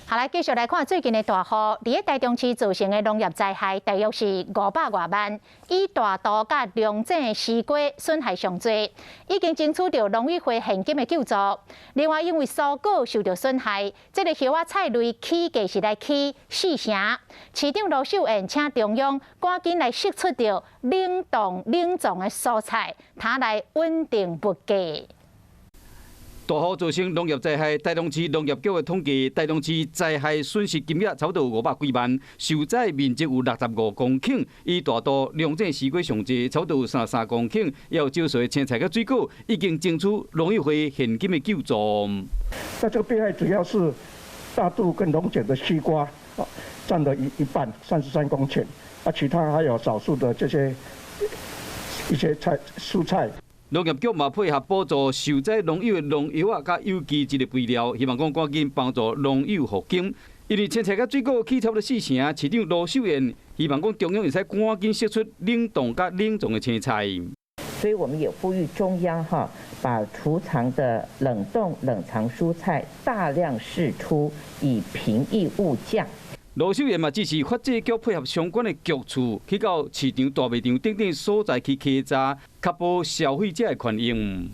好，來繼續來看最近的大雨，佇咧台中市造成的農業災害，大約是500外萬，以大肚佮龍井的西瓜損害上濟，已經爭取著農委會現金的救助。另外，因為蔬果受著損害，這个葉仔菜類起價是來起四成。市長盧秀燕請中央趕緊來釋出著冷凍冷藏的蔬菜，通來穩定物價。大雨造成農業災害，台中市農業局的統計，台中市災害損失金額差不多500幾萬，受災面積有65公頃，以大肚、龍井西瓜上濟，差不多有33公頃，也有少數的青菜佮水果，已經爭取農委會現金的救助。那這個病害主要是大肚跟龍井的西瓜，佔了一半，33公頃，啊，其他還有少數的這些一些菜蔬菜。農業局嘛配合補助受災農友的農藥啊，佮有機質的肥料，希望講趕緊幫助農友復耕。因為青菜佮水果起差不多四成，市長盧秀燕希望講中央會使趕緊釋出冷凍佮冷藏的青菜。所以我們也呼籲中央哈，把儲藏的冷凍冷藏蔬菜大量釋出，以平抑物價。盧秀燕嘛指示發展局配合相關的局處，去到市場、大賣場等等所在去稽查，確保消費者的權益。